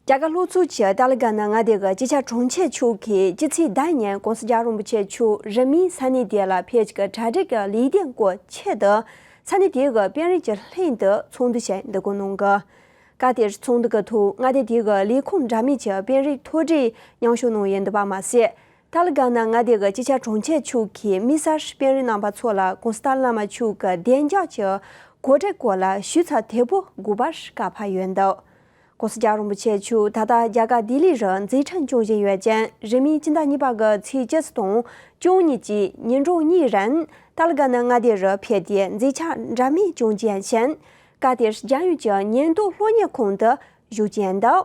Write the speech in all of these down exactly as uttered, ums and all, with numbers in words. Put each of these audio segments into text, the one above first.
རྒྱ་གར་ལྷོ་ཕྱོགས་ཀྱི་ཏཱ་ལི་ག་ན་མངའ་སྡེ་གི་སྤྱི་ཁྱབ་དྲུང་ཆེ་མཆོག་གིས་སྤྱི་ཚེས་ཟླ་ཉིན་༸གོང་ས་༸རྒྱལ་བ་རིན་པོ་ཆེ་མཆོག་རིང་མིན་ས་གནས་དེ་ལ་ཕེབས་ཀྱི་གྲ་སྒྲིག་གི་ལས་དོན་སྐོར་ཆེད་དུ། ས་གནས་དེའི་དཔོན་རིགས་ཀྱི་ལྷན་དུ་ཚོགས་འདུ་ཞིག་འདུ་འགོ་གནང་གི། སྐབས་དེར་ཚོགས་འདུ་གི་ཐོག་མངའ་སྡེ་དེའི་ལས་ཁུངས་འདྲ་མིན་གྱི་དཔོན་རིགས་མཐོ་གྲས་མཉམ་ཞུགས་གནང་ཡོད་འདུག་པ་མ་ཟད། ཏཱ་ལི་ག་ན་མངའ་སྡེ་གི་སྤྱི་ཁྱབ་དྲུང་ཆེ་མཆོག་གིས་དམིགས་བསལ་དཔོན་རིགས་རྣམ་པ་ཚོ་ལ་༸གོང་ས་ཏཱ་ལའི་བླ་མ་མཆོག་གི་བདེ་འཇགས་ཀྱི་གོ་སྒྲིག་སྐོར་ལ་ཞུ་ཚགས་དོད་པོ་དགོས་པར་བཀའ་ཕབ་ཡོད་འདུག ༸གོང་ས་༸རྒྱལ་བ་རིན་པོ་ཆེ་མཆོག་ད་ལྟ་རྒྱ་གར་ལྡི་ལི་རུ་མཛད་འཕྲིན་སྐྱོང་བཞིན་ཡོད་ཅིང་། རིང་མིན་སྤྱི་ཟླ་གཉིས་པ་གི་ཚེས་བཅུ་དང་བཅུ་གཉིས་ཀྱི་ཉིན་གྲངས་གཉིས་རིང་ཏཱ་ལི་ག་ན་མངའ་སྡེ་རུ་ཕེབས་ཏེ་མཛད་འཆར་འདྲ་མིན་སྐྱོང་རྒྱུ་ཡིན་ཞིང་། སྐབས་དེར་རྒྱལ་ཡོངས་ཀྱི་ཉེན་རྟོག་སློབ་གཉེར་ཁང་དུ་བཞུགས་རྒྱུ་ཡིན་འདུག་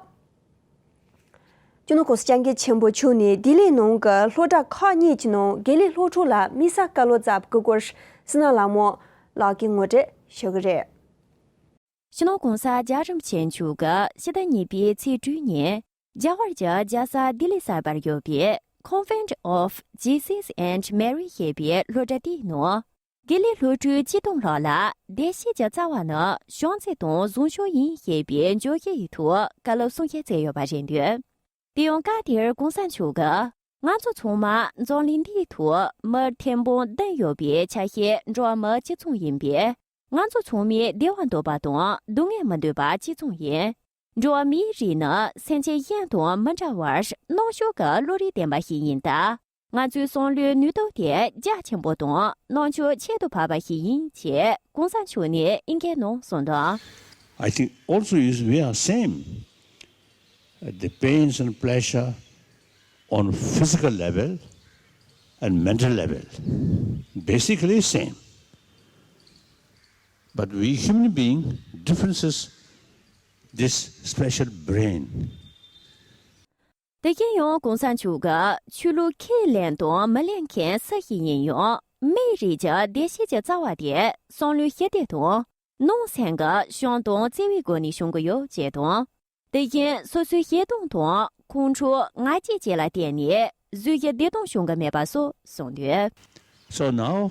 སྤྱི་ནོར་༸གོང་ས་༸སྐྱབས་མགོན་ཆེན་པོ་མཆོག་ནས་ལྡི་ལི་ནང་གི་སློབ་གྲྭ་ཁག་གཉིས་ཀྱི་ནང་དགེ་ལས་སློབ་ཕྲུག་ལ་དམིགས་བསལ་བཀའ་སློབ་སྩལ་བའི་སྐོར་བསོད་ནམས་ལྷ་མོ་ལགས་ཀྱིས་ངོ་སྤྲོད་ཞུ་གི་རེད། སྤྱི་ནོར་༸གོང་ས་༸རྒྱལ་བ་རིན་པོ་ཆེ་མཆོག་གིས་ཕྱི་ཟླ་གཉིས་པའི་ཚེས་དྲུག་ཉིན་རྒྱ་གར་གྱི་རྒྱལ་ས་ལྡི་ལི་གསར་པར་ཡོད་པའི་Convent of Jesus and Mary ཞེས་པའི་སློབ་གྲྭ་དེའི་ནང་དགེ་ལས་སློབ་ཕྲུག་ཆིག་སྟོང་ལྷག་ལ་བདེ་སྐྱིད་ཀྱི་རྩ་བ་ནི་སྦྱོང་ཚན་དང་བཟང་སྤྱོད་ཡིན་ཞེས་པའི་བརྗོད་གཞིའི་ཐོག་བཀའ་སློབ་གསུང་བཤད་མཛད་ཡོད་པ་རེད་འདུག་དེ་ཡང་སྐབས་དེར་༸གོང་ས་མཆོག་གིས་ང་ཚོ་ཚང་མ་འཛམ་གླིང་འདིའི་ཐོག་མི་ཐེར་འབུམ་བདུན་ཡོད་པའི་ཆ་ཤས་འགྲོ་བ་མི་གཅིག་མཚུངས་ཡིན་པས། ང་ཚོ་ཚང་མས་བདེ་བ་འདོད་པ་དང་སྡུག་བསྔལ་མི་འདོད་པ་གཅིག་མཚུངས་ཡིན། འགྲོ་བ་མིའི་རིགས་ནི་སེམས་ཅན་གཞན་དང་མི་འདྲ་བར་རྣམ་དཔྱོད་ཀྱི་བློ་རིག་ལྡན་པ་ཞིག་ཡིན་སྟབས། ང་ཚོའི་བསམ་བློའི་ནུས་སྟོབས་དེ་རྒྱ་ཆེན་པོ་དང་རྣམ་དཔྱོད་ཁྱད་དུ་འཕགས་པ་ཞིག་ཡིན་ཅེས་༸གོང་ས་མཆོག་ནས་ཨིན་སྐད་ནང་གསུངས་དོན། I think also is we are same. The pains and pleasure on physical level and mental level, basically same. But we human being differences this special brain. དེ་བཞིན་ཡང་༸གོང་ས་མཆོག་གིས་ཆོས་ལུགས་ཁས་ལེན་དང་མི་ལེན་མཁན་སུ་ཞིག་ཡིན་ཡང་མིའི་རིགས་ཀྱི་བདེ་སྐྱིད་ཀྱི་རྩ་བ་དེ་བསམ་བློའི་ཞི་བདེ་དང་། ནང་སེམས་ཀྱི་བྱམས་དང་བརྩེ་བའི་སྒོ་ནས་བྱུང་གི་ཡོད་ཅེས་དང་། དེ་བཞིན་སོ་སོའི་ཞེ་སྡང་དང་ཁོང་ཁྲོ་ང་རྒྱལ་བཅས་ལ་བརྟེན་ནས་གཟུགས་ཀྱི་བདེ་སྟོང་བྱུང་གི་མེད་པ་སོགས་གསུངས་འདུག So now,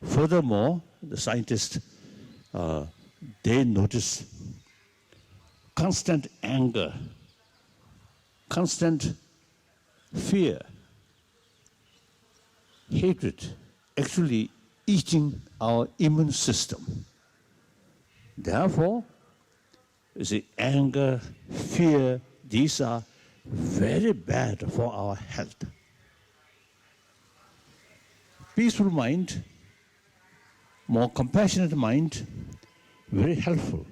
furthermore, the scientists, uh, they notice constant anger, constant fear, hatred actually eating our immune system. Therefore, you see, anger, fear, these are very bad for our health. Peaceful mind, more compassionate mind, very helpful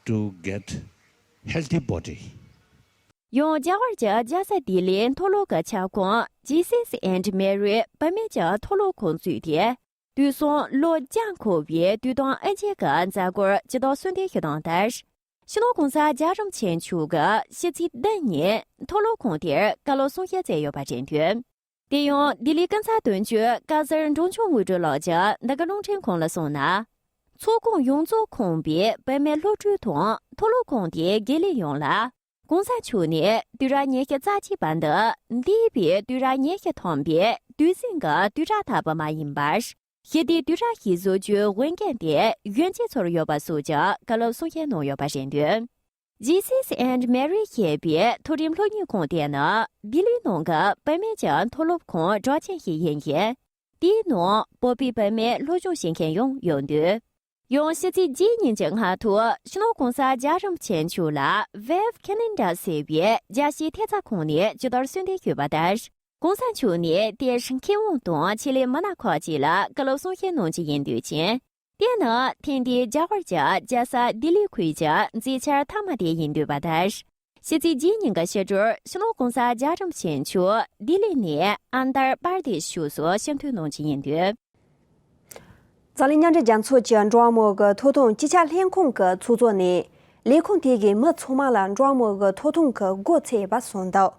to get healthy body. ཡང་རྒྱ་གར་གྱི་རྒྱལ་ས་ལྡི་ལིའི་མཐོ་སློབ་ཀྱི་ཁྱབ་ཁོངས་Jesus and Mary བུད་མེད་ཀྱི་མཐོ་སློབ་ཁང་བཙུགས་ཏེ། དུས་སང་ལོ་བརྒྱ་འཁོར་བའི་དུས་དང་དབྱེ་འབྱེད་ཀྱི་མཛད་སྒོར་སྤྱི་ཟླ་གསུམ་པའི་ཞུ་དང་ལྟར། སྤྱི་ནོར་༸གོང་ས་༸རྒྱལ་བ་རིན་པོ་ཆེ་མཆོག་གིས་ཕྱི་ཚེས་བདུན་ཉིན་མཐོ་སློབ་ཁང་དེར་བཀའ་སློབ་གསུང་བཤད་མཛད་ཡོད་པ་རེད་འདུག་དེ་ཡང་ལྡི་ལི་ཀུན་གསལ་དོན་གཅོད་བཀའ་ཟུར་འབྲོང་ཆུང་དངོས་གྲུབ་ལགས་ཀྱིས་འདི་ག་རླུང་འཕྲིན་ཁང་ལ་གསུངས་ན། ཚོགས་ཁང་ཡོངས་རྫོགས་ཁེངས་པའི་བུད་མེད་སློབ་ཕྲུག་དང་མཐོ་སློབ་ཁང་དེའི་དགེ་ལས་ཡོངས་ལ། ༸གོང་ས་མཆོག་ནས་དུས་རབས་ཉི་ཤུ་རྩ་གཅིག་པ་འདི་འདས་པའི་དུས་རབས་ཉི་ཤུ་ཐམ་པའི་དུས་ཟིང་གི་དུས་རབས་ལྟ་བུ་མ་ཡིན་པར། ཞི་བདེའི་དུས་རབས་ཤིག་བཟོ་རྒྱུའི་འོས་འགན་དེ་གཞོན་སྐྱེས་ཚོར་ཡོད་པ་སོགས་ཀྱི་བཀའ་སློབ་གསུང་བཤད་གནང་ཡོད་པ་རེད་འདུག Jesus and Mary ཞེས་པའི་མཐོ་རིམ་སློབ་གཉེར་ཁང་དེ་ནི་ལྡི་ལིའི་ནང་གི་བུད་མེད་ཀྱི་མཐོ་སློབ་ཁང་གྲགས་ཅན་ཞིག་ཡིན་ཞིང་། དེའི་ནང་བོད་པའི་བུད་མེད་སློབ་སྦྱོང་བྱེད་མཁན་ཡང་ཡོད་འདུག་ཡང་ཕྱི་ཚེས་བརྒྱད་ཉིན་གྱི་སྔ་དྲོ་སྤྱི་ནོར་༸གོང་ས་༸རྒྱལ་བ་རིན་པོ་ཆེ་མཆོག་ལ་Wave Canada ཟེར་བའི་རྒྱལ་སྤྱིའི་ཐེབས་རྩ་ཁང་ནས་ཇི་ལྟར་གསོལ་འདེབས་ཞུས་པ་ལྟར། ༸གོང་ས་མཆོག་ནས་དེར་མཁས་དབང་དང་ཆེད་ལས་མི་སྣ་ཁག་ཅིག་ལ་བཀའ་སློབ་གསུང་བཤད་གནང་རྒྱུ་ཡིན་འདུག་ཅིང་། དེ་ནི་ཐེངས་འདིའི་རྒྱ་གར་གྱི་རྒྱལ་ས་ལྡི་ལི་ཁུལ་གྱི་མཛད་འཆར་མཐའ་མ་དེ་ཡིན་འདུག་པ་ལྟར། ཕྱི་ཚེས་བརྒྱད་ཉིན་གྱི་ཕྱི་དྲོར་སྤྱི་ནོར་༸གོང་ས་༸རྒྱལ་བ་རིན་པོ་ཆེ་མཆོག་ལྡི་ལི་ནས་ཨན་དར་པར་དེ་ཤ་ཕྱོགས་སུ་ཞབས་འདེགས་གནང་རྒྱུ་ཡིན་འདུག་འཛམ་གླིང་མཉམ་འབྲེལ་རྒྱལ་ཚོགས་ཀྱི་འགྲོ་བ་མིའི་ཐོབ་ཐང་སྤྱི་ཁྱབ་ལྷན་ཁང་གི་ཚོགས་གཙོ་ནས། ལས་ཁུངས་དེ་གའི་མི་ཚང་མ་ལ་འགྲོ་བ་མིའི་ཐོབ་ཐང་གི་སྒོ་ཕྱེ་ཡོད་པ་གསུངས་འདུག་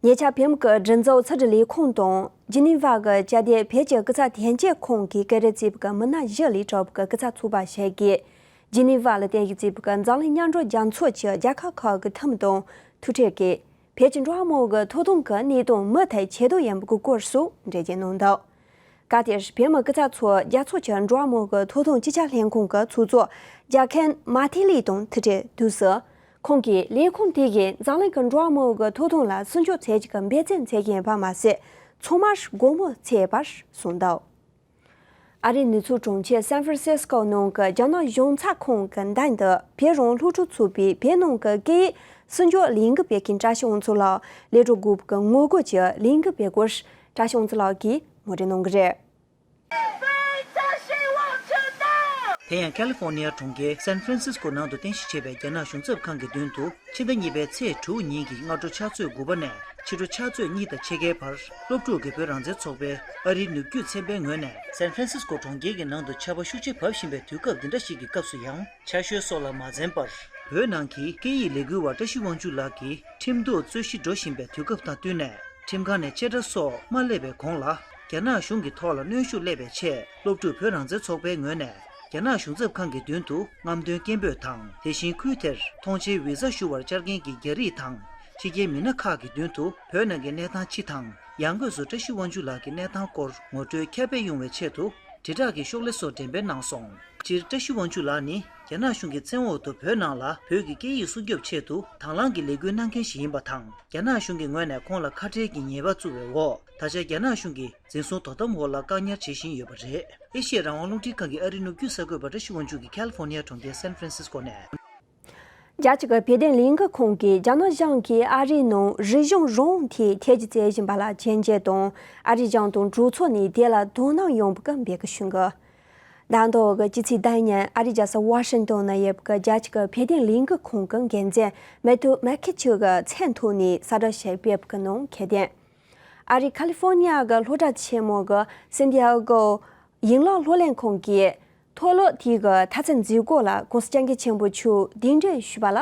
ཉེ་ཆར་བོད་མི་གི་སྒྲིག་འཛུགས་ཕྱི་དྲིལ་ལས་ཁུངས་དང་ཇི་ནི་ཝ་གི་བཅའ་སྡོད་བོད་ཀྱི་སྐུ་ཚབ་དོན་གཅོད་ཁང་གིས་སྐད་སྒྲ་བརྩིས་པའི་མི་སྣ་བཞི་ལས་གྲུབ་པའི་སྐུ་ཚབ་ཚོགས་པ་ཞིག་གིས། ཇི་ནི་ཝ་ལ་རྟེན་གཞི་བྱས་པའི་འཛམ་གླིང་མཉམ་འབྲེལ་རྒྱལ་ཚོགས་ཀྱི་རྒྱལ་ཁབ་ཁག་གི་ཁྲིམས་དང་ཐུག་འཕྲད་ཀྱིས། བོད་ཀྱི་འགྲོ་བ་མིའི་ཐོབ་ཐང་གི་གནད་དོན་མུ་མཐུད་ཆེ་བསྟོད་ཡིན་པའི་སྐོར་སོགས་འགྲེལ་བརྗོད་གནང་འདུག་སྐབས་དེར་བོད་མིའི་སྐུ་ཚབ་ཚོས་རྒྱལ་ཚོགས་ཀྱི་འགྲོ་བ་མིའི་ཐོབ་ཐང་སྤྱི་ཁྱབ་ལྷན་ཁང་གི་ཚོགས་གཙོ་ཇཱ་ཁན་མཱ་ཐི་ལི་དང་ཐུག་འཕྲད་དུས་སུ། ཁོང་གིས་ལས་ཁུངས་དེ་གིས་འཛམ་གླིང་གི་འགྲོ་བ་མིའུ་གི་ཐོབ་ཐང་ལ་སྲུང་སྐྱོབ་བྱེད་ཀྱི་འབད་བརྩོན་བྱེད་ཀྱི་ཡིན་པ་མ་ཟད། ཚང་མར་སྒོ་མོ་ཕྱེ་བར་གསུངས་འདུག་ཨ་རིའི་གནས་ཚུལ་དྲུང་ཆེ་སན་ཧྥ་རན་སིས་ཀོ་ནང་གི་རྒྱ་ནག་གཞུང་ཚབ་ཁང་གི་མདུན་དུ་བོད་རང་སློབ་ཕྲུག་ཚོགས་པའི་བོད་ནང་གི་སྐད་ཡིག་སྲུང་སྐྱོབ་ལས་འགུལ་སྤེལ་མཁན་བཀྲ་ཤིས་དབང་ཕྱུག་ལགས་སློབ་ཕྲུག་དགུ་པ་གི་ངོ་རྒོལ་གྱི་ལས་འགུལ་སྤེལ་སྐོར་བཀྲ་ཤིས་དབང་ཕྱུག་ལགས་ཀྱིས་ངོ་སྤྲོད་གནང་གི་རེད། དེ་ཡང་ཁ་ལི་ཧྥོར་ནི་ཡ་གྲོང་ཁྱེར་སན་ཧྥ་རན་སིས་ཀོ་ནང་དུ་རྟེན་གཞི་བྱས་པའི་རྒྱ་ནག་གཞུང་ཚབ་ཁང་གི་མདུན་དུ། ཕྱི་ཟླ་གཉིས་པའི་ཚེས་དྲུག་ཉིན་གྱི་སྔ་དྲོ་ཕྱག་ཚོད་དགུ་པ་ནས་ཕྱི་དྲོ་ཕྱག་ཚོད་གཉིས་དང་ཕྱེད་ཀའི་བར་སློབ་ཕྲུག་གིས་བོད་རང་བཙན་ཚོགས་པའི་ཨ་རིའི་ནུབ་རྒྱུད་ཚན་པའི་ངོས་ནས་སན་ཧྥ་རན་སིས་ཀོ་གྲོང་ཁྱེར་གྱི་ནང་དུ་ཆར་པ་ཤུགས་ཆེ་བབས་བཞིན་པའི་དུས་སྐབས་འདི་འདྲ་ཞིག་གི་སྐབས་སུ་ཡང་ཆར་ཤུལ་སོགས་ལ་མ་འཛེམས་པར། བོད་ནང་གི་སྐད་ཡིག་ལས་འགུལ་བ་བཀྲ་ཤིས་དབང་ཕྱུག་ལགས་ཀྱི་ཁྲིམས་གཏུག་རྩོད་གཞི་འགྲོ་བཞིན་པའི་དུས་སྐབས་དང་བསྟུན་ནས། ཁྲིམས་ཁང་ནས་བཅད་ཁྲ་སོགས་མ་སླེབས་པའི་གོང་ལ། རྒྱ་ནག་གཞུང་གི་ཐོག་ལ་གནོན་ཤུགས་སླེབས་པའི་ཆེད། སློབ་ཕྲུག་བོད་རང་བཙན་ཚོགས་པའི་ངོས་ནས། རྒྱ་ནག་གཞུང་ཚབ་ཁང་གི་མདུན་དུ་རྔམ་སྟོན་སྐད་འབོད་དང་། དེ་བཞིན་ཁུལ་དེར་ཐོངས་མཆན་བི་ཟ་ཞུ་བར་བཅར་མཁན་གྱི་རྒྱ་རིགས་དང་། ཕྱི་རྒྱལ་མི་སྣ་ཁག་གི་མདུན་དུ་བོད་ནང་གི་གནས་སྟངས་སྤྱི་དང་། ཡང་སྒོས་སུ་བཀྲ་ཤིས་དབང་ཕྱུག་ལགས་ཀྱི་གནས་སྟངས་སྐོར་ངོ་སྤྲོད་ཁྱབ་སྤེལ་ཡོང་བའི་ཆེད་དུ། དྲིལ་བསྒྲགས་ཀྱི་ཤོག་ལྷེ་སོགས་འགྲེམས་སྤེལ་གནང་སོང་། སྤྱིར་བཀྲ་ཤིས་དབང་ཕྱུག་ལགས་ནི་རྒྱ་ནག་གཞུང་གི་བཙན་འོག་ཏུ་བོད་ནང་ལ་བོད་ཀྱི་སྐད་ཡིག་སྲུང་སྐྱོབ་ཆེད་དུ་དང་བླངས་ཀྱི་ལས་འགུལ་གནང་མཁན་ཞིག་ཡིན་པ་དང་། རྒྱ་ནག་གཞུང་གི་ངོས་ནས་ཁོང་ལ་ཁ་བྲལ་གྱི་ཉེས་པ་བཙུགས་པའི་འོག་ད་ཆ་རྒྱ་ནག་གཞུང་གི་འཛིན་བཟུང་དོ་དམ་འོག་ལ་བཀག་ཉར་བྱེད་བཞིན་ཡོད་པ་རེད། ཨེ་ཤི་ཡ་རང་དབང་རླུང་འཕྲིན་ཁང་གི་ཨ་རིའི་ནུབ་རྒྱུད་གསར་འགོད་པ་བཀྲ་ཤིས་དབང་ཕྱུག་གིས་ཁ་ལི་ཧྥོར་ནི་ཡ་གྲོང་ཁྱེར་སན་ཧྥ་རན་སིས་ཀོ་ནས། རྒྱ་ཆེ་གི་བོད་དོན་ལས་འགུལ་ཁང་གིས་རྒྱ་ནག་གཞུང་གིས་ཨ་རིའི་ནང་རིག་གཞུང་རང་དབང་དེ་ཐེ་ཇུས་བྱེད་བཞིན་པ་ལ་ཞིབ་འཇུག་དང་ཨ་རིའི་གཞུང་དང་གྲོས་ཚོགས་ནས་དེ་ལ་དོ་སྣང་ཡོང་བའི་འབོད་སྐུལ་ཞུ་གི། ཟླ་འདིའི་སྤྱི་ཚེས་བདུན་ཉིན་ཨ་རིའི་རྒྱལ་ས་ཝ་ཤིང་ཏོན་ན་ཡོད་པའི་རྒྱ་ཆེ་གི་བོད་དོན་ལས་འགུལ་ཁང་གི་འགན་འཛིན་མེ་ཏོ་མེ་ཁེ་ཆུ་གི་མཚན་ཐོག་ནས་གསལ་བསྒྲགས་ཤིག་སྤེལ་བའི་ནང་འཁོད་དོན། ཨ་རིའི་ཁ་ལི་ཧྥོར་ནི་ཡ་གི་སློབ་གྲྭ་ཆེན་མོ་གི་སན་ཏི་ཨ་གོ་ཡན་ལག་སློབ་གླིང་ཁང་གིས་མཐོ་སློབ་དེ་གི་མཐར་ཕྱིན་མཛད་སྒོ་ལ་༸གོང་ས་༸སྐྱབས་མགོན་ཆེན་པོ་མཆོག་གདན་འདྲེན་ཞུས་པ་ལ་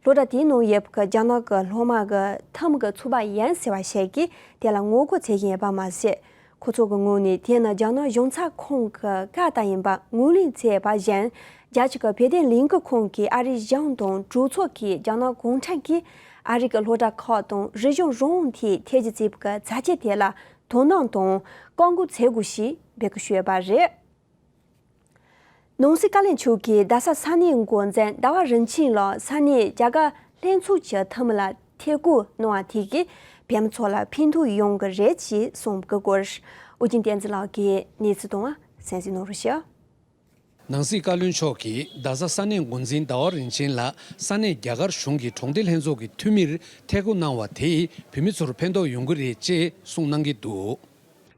སློབ་གྲྭ་དེའི་ནང་ཡོད་པའི་རྒྱ་ནག་གི་སློབ་མ་གི་ཐུན་མོང་གི་ཚོགས་པ་ཡིན་ཟེར་བ་ཞིག་གིས་དེ་ལ་ངོ་རྒོལ་བྱེད་བཞིན་ཡོད་པ་མ་ཟད། ཁོ་ཚོ་གི་ངོས་ནས་དེ་ནི་རྒྱ་ནག་གཞུང་ཚབ་ཁང་གི་བཀའ་ལྟར་ཡིན་པ་ངོས་ལེན་བྱས་པ་བཞིན། རྒྱ་ཆེ་གི་བོད་དོན་ལས་འགུལ་ཁང་གིས་ཨ་རིའི་གཞུང་དང་གྲོས་ཚོགས་ཀྱིས་རྒྱ་ནག་གུང་ཁྲན་གྱིས་ཨ་རི་གི་སློབ་གྲྭ་ཁག་དང་རིག་གཞུང་རང་དབང་དེ་ཐེ་ཇུས་བྱས་པའི་བྱ་སྤྱོད་དེ་ལ་དོ་སྣང་དང་བཀག་འགོག་བྱེད་དགོས་ཞེས་འབོད་སྐུལ་ཞུས་ཡོད་པ་རེད། ནང་སྲིད་བཀའ་བློན་མཆོག་གིས་རྡ་ས་ས་གནས་འགོ་འཛིན་ཟླ་བ་རིན་ཆེན་ལ་ས་གནས་རྒྱ་གར་ལྷན་ཚོགས་ཀྱི་འཐུས་མི་ལ་ཐད་བསྐོ་གནང་བ་དེ་གིས་བོད་མི་ཚོ་ལ་ཕན་ཐོགས་ཡོང་གི་རེད་ཅེས་གསུངས་པའི་སྐོར། ཨོ་རྒྱན་བསྟན་འཛིན་ལགས་ཀྱིས་གནས་ཚུལ་དང་གསན་གཟིགས་གནང་རོགས་ཞུ། ནང་སྲིད་བཀའ་བློན་མཆོག་གིས་རྡ་ས་ས་གནས་འགོ་འཛིན་ཟླ་བ་རིན་ཆེན་ལ་ས་གནས་རྒྱ་གར་གཞུང་གི་གྲོང་སྡེ་ལྷན་ཚོགས་ཀྱི་འཐུས་མིར་ཐད་བསྐོ་གནང་བ་དེས་བོད་མི་ཚོར་ཕན་ཐོགས་ཡོང་གི་རེད་ཅེས་གསུངས་གནང་གི་འདུག་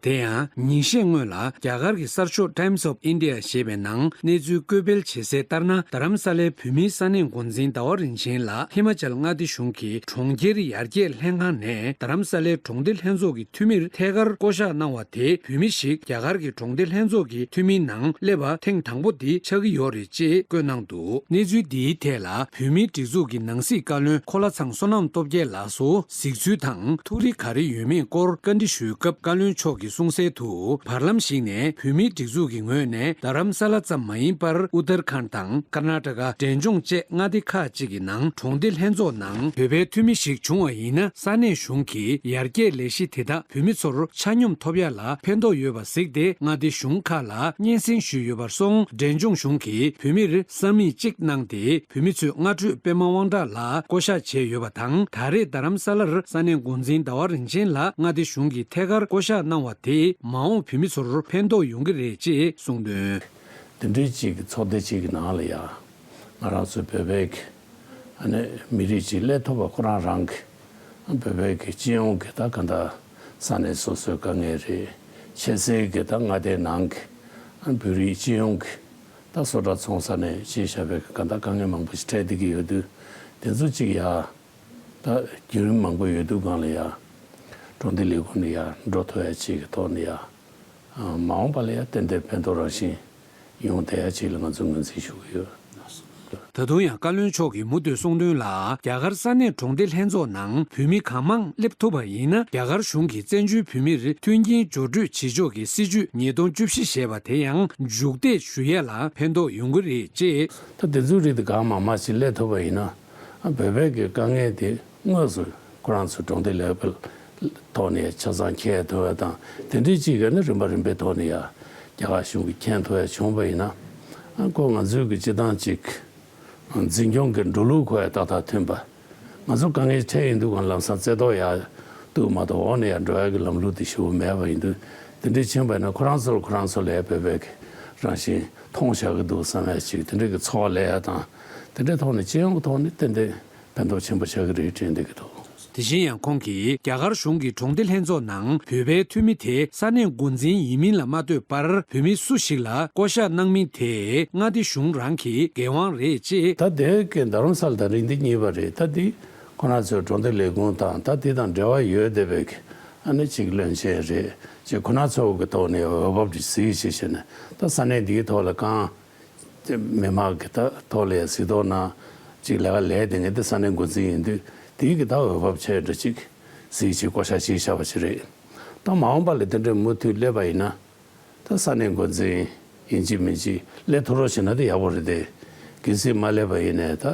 དེ་ཡང་ཉིན་ཤས་སྔོན་ལ་རྒྱ་གར་གྱི་གསར་ཤོག་Times of India ཞེས་པའི་ནང་གནས་ཚུལ་བཀོད་སྤེལ་བྱེད་གསལ་ལྟར་ན། རྡ་རམ་ས་ལའི་བོད་མིའི་ས་གནས་འགོ་འཛིན་ཟླ་བ་རིན་ཆེན་ལ་ཧི་མ་ཅལ་མངའ་སྡེ་གཞུང་གི་གྲོང་ཁྱེར་ཡར་རྒྱས་ལྷན་ཁང་ནས་རྡ་རམ་ས་ལའི་གྲོང་སྡེ་ལྷན་ཚོགས་ཀྱི་འཐུས་མིར་ཐད་ཀར་བསྐོ་གཞག་གནང་བ་དེས་བོད་མི་ཞིག་རྒྱ་གར་གྱི་གྲོང་སྡེ་ལྷན་ཚོགས་ཀྱི་འཐུས་མིའི་ནང་སླེབས་པ་ཐེངས་དང་པོ་འདི་ཆགས་ཀྱི་ཡོད་རེད་ཅེས་བཀོད་གནང་འདུག་གནས་ཚུལ་འདིའི་ཐད་ལ་བོད་མིའི་སྒྲིག་འཛུགས་ཀྱི་ནང་སྲིད་བཀའ་བློན་ཁོ་ལ་ཚང་བསོད་ནམས་སྟོབས་རྒྱལ་ལགས་སུ་གཟིགས་ཚུལ་དང་ཐུགས་རེ་ག་རེ་ཡོད་མེད་སྐོར་བཀའ་འདྲི་ཞུས་སྐབས། བཀའ་བློན་མཆོག་གིས་གསུངས་གསལ་དུ། བར་ལམ་ཞིག་ནས་བོད་མིའི་སྒྲིག་འཛུགས་ཀྱི་ངོས་ནས་རྡ་རམ་ས་ལ་ཙམ་མ་ཡིན་པར་ཨུ་ཏར་ཁཱན་དང་ཀར་ན་ཊ་ཀ་འབྲས་ལྗོངས་བཅས་མངའ་སྡེ་ཁག་ཅིག་གི་ནང་གྲོང་སྡེ་ལྷན་ཚོགས་ནང་བོད་པའི་འཐུས་མི་ཞིག་བྱུང་བ་ཡིན་ན། ས་གནས་གཞུང་གིས་ཡར་རྒྱས་ལས་གཞི་དེ་དག་བོད་མི་ཚོར་ཆ་སྙོམས་ཐོབ་ཡ་ལ་ཕན་ཐོགས་ཡོད་པ་གཟིགས་ཏེ། མངའ་སྡེ་གཞུང་ཁག་ལ་སྙན་སེང་ཞུས་ཡོད་པར་སོང་། འབྲས་ལྗོངས་གཞུང་གིས་བོད་མིར་ས་མིག་གཅིག་གནང་སྟེ། བོད་མི་ཚོས་སྔ་དྲོས་པད་མ་དབང་གྲགས་ལ་བསྐོ་གཞག་བྱས་ཡོད་པ་དང་། ད་རེས་རྡ་རམ་ས་ལར་ས་གནས་འགོ་འཛིན་ཟླ་བ་རིན་ཆེན་ལ་མངའ་སྡེ་གཞུང་གིས་ཐད་ཀར་བསྐོ་གཞག་གནང་བ་དེས་མ་འོངས་བོད་མི་ཚོར་ཕན་ཐོགས་ཡོང་གི་རེད་ཅེས་གསུངས་དོན། དེ་འདྲའི་ཅིག་གི་ཚོགས་སྡེ་ཅིག་གི་ནང་ལ་ཡ། ང་རང་ཚོ་བོད་པའི་གི་ཨ་ནི་མི་རིགས་ཅིག་སླེབས་ཐུབ་པ་ཁོ་རང་རང་གི་བོད་པའི་གི་སྤྱི་ཡོངས་གི་ད་ག་འདྲ་ས་གནས་སོ་སོའི་དཀའ་ངལ་རེད། ཆེ་སའི་གི་ད་མངའ་སྡེའི་ནང་གི་བོད་རིགས་སྤྱི་ཡོངས་གི་ད་བཟོ་གྲྭ་ཚོང་ས་ནས་ཅིག་བཞག་པའི་གི་ག་འདྲ་དཀའ་ངལ་མང་པོ་ཞིག་འཕྲད་བསྡད་ཀྱི་ཡོད་དུས། དེ་ཚོ་ཅིག་ཡ། ད་བརྒྱུད་རིམ་མང་པོ་ཡོད་དུས་སྒང་ལ་ཡ། གྲོང་སྡེ་ལས་ཁུངས་ནས་ཡ་འགྲོ་ཐུབ་ཡ་ཅིག་གི་ཐོག་ནས་ཡ། མ་འོངས་པ་ལ་ཡ་ཏན་ཏན་ཕན་ཐོགས་རང་བཞིན་ཡོང་བསྡད་ཡ་ཅིག་ལ་ང་ཚོས་ངོས་འཛིན་ཞུ་གི་ཡོད། ད་དུང་ཡང་བཀའ་བློན་མཆོག་གིས་མུ་མཐུད་གསུངས་དོན་ལ། རྒྱ་གར་ས་གནས་གྲོང་སྡེ་ལྷན་ཚོགས་ནང་བོད་མི་གང་མང་སླེབས་ཐུབ་པ་ཡིན་ན། རྒྱ་གར་གཞུང་གིས་བཙན་བྱོལ་བོད་མིར་མཐུན་རྐྱེན་སྦྱོར་སྤྲོད་བྱེད་ཕྱོགས་ཀྱི་སྲིད་ཇུས་ཉིས་སྟོང་བཅུ་བཞི་ཞེས་པ་དེ་ཡང་མཇུག་འདེད་ཞུ་ཡས་ལ་ཕན་ཐོགས་ཡོང་གི་རེད་ཅེས། ད་དེ་ཚོའི་རིགས་དེ་གང་མང་མང་ཞིག་སླེབས་ཐུབ་པ་ཡིན་ན། བོད་པའི་གི་དཀའ་ངལ་དེ་དངོས་སུ་ཁོ་རང་ཚོའི་གྲོང་སྡེ་ལེ་ཝལ་ཐོག་ནས་ཆ་ཚང་འཁྱེར་ཐུབ་པ་དང་། དེ་འདྲའི་ཅིག་གི་ནི་རིམ་པ་རིམ་པའི་ཐོག་ནས་ཡ་རྒྱ་གར་གཞུང་གིས་མཁྱེན་ཐུབ་ཡ་བྱུང་བ་ཡིན་ན། ཨ་ཁོ་ང་ཚོའི་གི་སྤྱི་བཏང་ཅིག་ འཛིན་སྐྱོང་གི་འགྲོ་ལུགས་ཁོ་ཡང་ཏག་ཏག་མཐུན་པ། ང་ཚོ་དཀའ་ངལ་འཕྲད་ཡོང་དུས་གང་ལམ་སང་རྩེ་ཏོག་ཡར་གཏུག་མ་གཏོགས་འོག་ནས་ཡར་འགྲོ་ཡག་གི་ལམ་ལུགས་དེ་ཞེ་པོ་མེད་པ་ཡིན་དུས། དེ་འདྲ་ཕྱིན་པ་ཡིན་ན་ཁོ་རང་ཚོར་ཁོ་རང་ཚོ་ལ་བོད་པའི་གི་རང་བཞིན་མཐོང་བཞག་གི་འདུག་བསམ་ཡག་ཅིག་དེ་འདྲ་གི་ཚོར་བ་སླེབས་ཡག་དང་། དེ་འདྲའི་ཐོག་ནས་སྤྱི་ཡོངས་ཀྱི་ཐོག་ནས་ཏན་ཏན་ཕན་ཐོགས་ཆེན་པོ་ཆགས་ཀྱི་རེད་དྲན་བསྡད་ཀྱི་འདུག་དེ་བཞིན་ཡང་ཁོང་གིས་རྒྱ་གར་གཞུང་གི་གྲོང་སྡེ་ལྷན་ཚོགས་ནང་བོད་པའི་འཐུས་མི་དེ་ས་གནས་འགོ་འཛིན་ཡིན་མིན་ལ་མ་ལྟོས་པར་བོད་མི་སུ་ཞིག་ལ་བསྐོ་གཞག་གནང་མིན་དེ་མངའ་སྡེ་གཞུང་རང་གི་འགན་དབང་རེད་ཅེས། ད་དེ་གའི་རྡ་རམ་ས་ལ་དང་རིང་འདི་གཉིས་པ་རེད། ད་འདི་ཁོ་རང་ཚོའི་གྲོང་སྡེ་ལས་ཁུངས་དང་ད་འདི་དང་འབྲེལ་བ་ཡོད་བསྡད་པའི་ཨ་ནི་གཅིག་བློན་ཆེན་རེད་ཅེས་ཁོ་རང་ཚོ་གི་ཐོག་ནས་འོས་འབབ་ཅིག་གཟིགས་བྱས་བྱས་ནས་ད་ས་གནས་འདིའི་ཐོག་ལ་གང་། དེ་མི་མང་གི་ད་ཐོག་ལ་ཡང་གཟིགས་རྟོག་ནང་ཅིག་ལས་ཀ་ལས་དེ་ངས་དེ་ས་གནས་འགོ་འཛིན་ཡིན་དུས་དེའི་གི་ད་འོས་བབ་ཆེ་འདྲ་ཅིག་གཟིགས་ཅིག་བསྐོ་བཞག་བྱས་བཞག་པ་ཞིག་རེད། ད་མ་འོངས་པ་ལ་དེ་འདྲའི་མུ་མཐུད་སླེབས་པ་ཡིན་ན་ད་ས་གནས་འགོ་འཛིན་ཡིན་གཅིག་མིན་གཅིག་སླེབས་ཐུབ་རོགས་བྱས་ན་དེ་ཡག་པོ་རེད་དེ། གལ་སྲིད་མ་སླེབས་པ་ཡིན་ནའི་ད་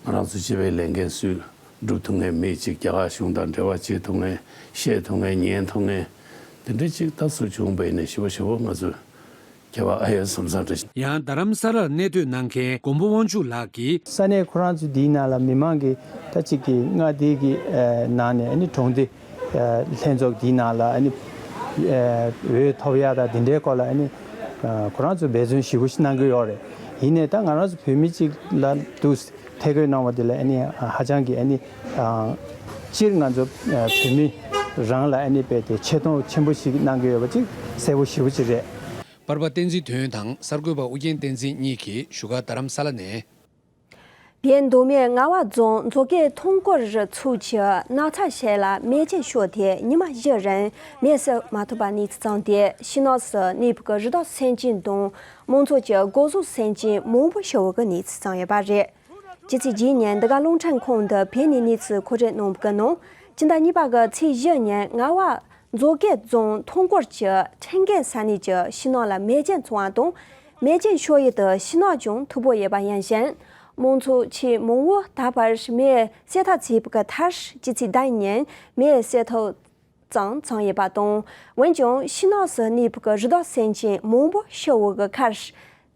ང་རང་ཚོ་སྤྱི་པའི་ལས་འགན་སུས་སྒྲུབ་ཐུབ་མཁན་མི་ཅིག་རྒྱ་གར་གཞུང་དང་འབྲེལ་བ་བྱེད་ཐུབ་མཁན་བཤད་ཐུབ་མཁན་ཉན་ཐུབ་མཁན་དེ་འདྲ་ཅིག་ད་སུ་བྱུང་པ་ཡིན་ནའི་ཞེ་པོ་ཞེ་པོ་ང་ཚོས། ཁྱད་པར་ཨ་ཡོད་བསམ་བསམ་རེད། ཡང་རྡ་རམ་ས་ལར་གནས་སྡོད་གནང་མཁན་མགོན་པོ་དབང་ཕྱུག་ལགས་ཀྱིས། ས་གནས་ཁོ་རང་ཚོ་འདིའི་ནང་ལ་མི་མང་གི་ད་ཅིག་གི་མངའ་སྡེ་གི་ཨ་ནང་ནས་ཨ་ནི་གྲོང་སྡེ་ཨ་ལྷན་ཚོགས་འདིའི་ནང་ལ་ཨ་ནི་ཨ་འོས་ཐོབ་ཡག་དང་འདི་འདྲའི་སྐོར་ལ་ཨ་ནི་ཨ་ཁོ་རང་ཚོ་འབད་བརྩོན་ཞེ་པོ་ཞིག་གནང་གི་ཡོད་རེད། ཡིན་ནའི་ད་ང་རང་ཚོ་བོད་མི་གཅིག་ལ་འདུག་ཐད་བསྐོས་གནང་བ་དེ་ལ་ཨ་ནི་ཧ་ཅང་གི་ཨ་ནི་ཨ་སྤྱིར་ང་ཚོ་ཨ་བོད་མི་རང་ལ་ཨ་ནི་རྦད་དེ་ཆེ་མཐོང་ཆེན་པོ་ཞིག་གནང་གི་ཡོད་པ་ཅིག་གསལ་པོ་ཞེ་པོ་ཅིག་རེད། པར་པ་བསྟན་འཛིན་དོན་དང་གསར་འགོད་པ་ཨུ་རྒྱན་བསྟན་འཛིན་གཉིས་ཀྱིས་བཞུགས་སྒར་རྡ་རམ་ས་ལ་ནས། དེ་མདོ་སྨད་རྔ་བ་རྫོང་མཛོད་དགེ་ཐོང་སྐོར་རུ་ཚུགས་ཀྱི་ན་ཚ་ཞལ་ལ་མེ་ཆེན་ཤོར་ཏེ་ཉི་མ་བཞི་རིང་མེ་བསད་མ་ཐུབ་པ་གནས་ཚུལ་བྱུང་སྟེ་ཕྱི་ནང་གསུམ་གནས་བབ་ཀྱི་རི་དྭགས་སེམས་ཅན་དང་མང་ཚོགས་ཀྱི་སྒོ་ཟོག་སེམས་ཅན་མང་པོ་ཤི་བའི་གནས་ཚུལ་བྱུང་ཡོད་པ་རེད། སྤྱི་ཚེས་བརྒྱད་ཉིན་འདི་ག་རླུང་འཕྲིན་ཁང་དུ་བོད་ནས་གནས་ཚུལ་མཁོ་སྤྲོད་གནང་བའི་ནང་སྤྱི་ཟླ་གཉིས་པ་གི་ཚེས་བཞི་ཉིན་རྔ་བ་མཛོད་དགེ་རྫོང་ཐོང་སྐོར་གྱི་ཁྲིམས་འགལ་ས་གནས་ཀྱི་ཕྱི་ནང་ལ་མེ་ཆེན་ཚོང་བ་དང་མེ་ཆེན་ཤོར་ཡུལ་དུ་ཕྱི་ནང་ཀྱང་ཐུག་པོ་ཡོད་པ་ཡིན་ཞིང་། མང་ཚོགས་ཆེས་མང་བོ་ད་བར་མེ་བསད་ཐབས་བྱས་པའི་མཐར་སྤྱི་ཚེས་བདུན་ཉིན་མེ་བསད་ཐབས་ཙམ་བྱུང་ཡོད་པ་དང་། འོན་ཀྱང་ཕྱི་ནང་གསུམ་གནས་བབ་ཀྱི་རི་དྭགས་སེམས་ཅན་མང་པོ་ཤི་བའི་ཁར།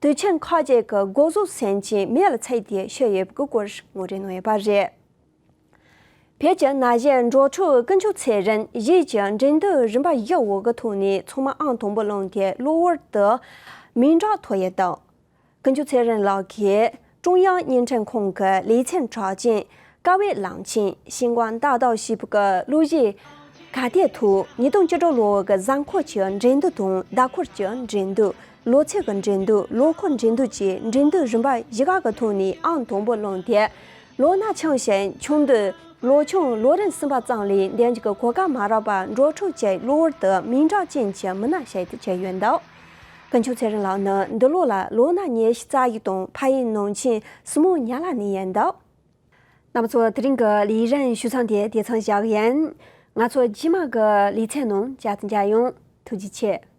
དུས་ཆེན་ཁག་ཅིག་གི་སྒོ་ཟོག་སེམས་ཅན་མེ་ལ་ཚིག་སྟེ་ཤི་ཡོད་པའི་སྐོར་ངོ་སྤྲོད་གནང་ཡོད་པ་རེད། བོད་ཀྱི་ན་གཞོན་འབྲོག་ཕྲུག་ཀུན་ཁྱབ་ཚེ་རིང་གཞས་ཀྱི་འགྲན་བསྡུར་རིམ་པ་བཞི་བོ་གི་ཐོག་ནས་ཚང་མ་ཨང་དང་པོ་བླངས་ཏེ་གློ་བུར་དུ་མིང་གྲགས་ཐོབ་ཡོད་འདུག་ཀུན་ཁྱབ་ཚེ་རིང་ལགས་ཀྱིས་ཀྲུང་དབྱང་བརྙན་འཕྲིན་ཁང་གི་ལེ་ཚན་གྲགས་ཅན་ཀ་བའི་གླང་ཆེན་ཤིང་ཀང་ཏག་ཏག་ཞེས་པའི་གླུ་གཞས་ག་དེའི་ཐོག་ཉིས་སྟོང་བཅུ་དྲུག་ལོ་གི་གཟའ་འཁོར་གྱི་འགྲན་བསྡུར་དང་ཟླ་འཁོར་གྱི་འགྲན་བསྡུར། ལོ་ཚད་ཀྱི་འགྲན་བསྡུར། ལོ་འཁོར་འགྲན་བསྡུར་བཅས་འགྲན་བསྡུར་རིམ་པ་བཞི་ག་གི་ཐོག་ནས་ཨང་དང་པོ་བླངས་ཏེ། ལོ་ན་ཆུང་ཞིང་ཆུང་དུས་ལོ་ཆུང་ལོ་རིམ་གསུམ་པ་ཙམ་ལས་འདེམས་ཀྱི་གོ་སྐབས་མ་རག་པར་འབྲོག་ཕྲུག་ཅེས་གློ་བུར་དུ་མིང་གྲགས་ཅན་གྱི་མི་སྣ་ཞིག་ཏུ་གྱུར་ཡོད་འདུག་ཀུན་ཁྱབ་ཚེ་རིང་ལགས་ནི་འདི་ལོ་ལ་ལོ་ན་ཉི་ཤུ་རྩ་ཡི་དང་ཕ་ཡུལ་ནང་ཆེན་སྲིན་མོ་ཉ་ལ་ནས་ཡིན་འདུག་རྣམ་པ་ཚོ་དེ་རིང་གི་ལས་རིམ་ཞུ་མཚམས་དེ་དེ་ཙམ་བཞག་ཡིན། ང་ཚོ་རྗེས་མ་གི་ལེ་ཚན་ནང་བཅར་དུ་མཇལ་ཡོང་། ཐུགས་རྗེ་ཆེ།